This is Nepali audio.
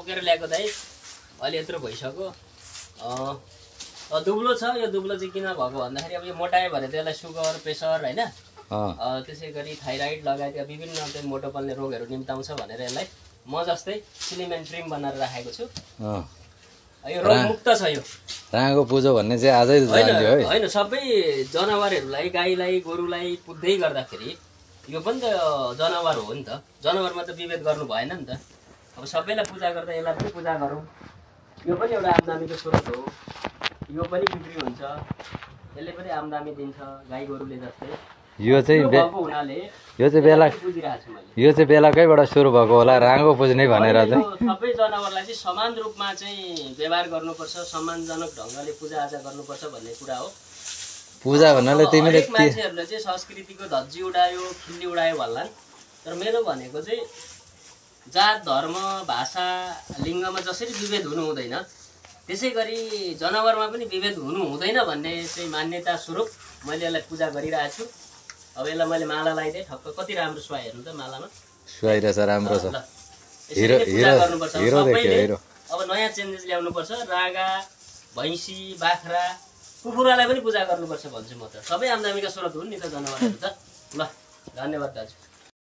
बोकेर ल्याएको दाइ अलि यत्रो भइसक्यो दुब्लो छ यो दुब्लो चाहिँ किन भएको भन्दाखेरि अब यो मोटायो भने त्यसलाई सुगर प्रेसर हैन त्यसै गरी थाइराइड लगायत विभिन्न चाहिँ मोटोपनले रोगहरू निम्ताउँछ भनेर यसलाई म जस्तै सिलिमेन ट्रिम बनाएर राखेको छु यो रोग मुक्त छ यो राँगो पूजा भन्ने चाहिँ आजै जान्थ्यो है हैन सबै जनावरहरूलाई गाईलाई गोरुलाई पुज्दै गर्दाखेरि यो पनि त जनावर हो नि त जनावरमा त विभेद गर्नु भएन नि त अब सबैलाई पूजा गर्दा यसलाई पनि पूजा गरौँ यो पनि एउटा आम्दानीको स्रोत हो यो पनि बिक्री हुन्छ यसले पनि आम्दानी दिन्छ गाई गोरुले जस्तै यो चाहिँ बेलाकैबाट सुरु भएको होला राँगो पुज्ने भनेर चाहिँ सबै जनावरलाई चाहिँ समान रूपमा चाहिँ व्यवहार गर्नुपर्छ सम्मानजनक ढङ्गले पूजाआजा गर्नुपर्छ भन्ने कुरा हो पूजा भन्नाले तिमीले मान्छेहरूले चाहिँ संस्कृतिको धज्जी उडायो खिल्ली उडायो भन्लान् तर मेरो भनेको चाहिँ जात धर्म भाषा लिङ्गमा जसरी विभेद हुनु हुँदैन त्यसै गरी जनावरमा पनि विभेद हुनु हुँदैन भन्ने चाहिँ मान्यता स्वरूप मैले यसलाई पूजा गरिरहेको छु अब यसलाई मैले माला लगाइदिएँ ठक्क कति राम्रो सुहाए हेर्नु त मालामा सुहाइरहेछ राम्रो छ अब नयाँ चेन्जेस ल्याउनुपर्छ रागा भैँसी बाख्रा कुखुरालाई पनि पूजा गर्नुपर्छ भन्छु म त सबै आम्दानीका स्रोत हुन् नि त जनावरहरू त ल धन्यवाद दाजु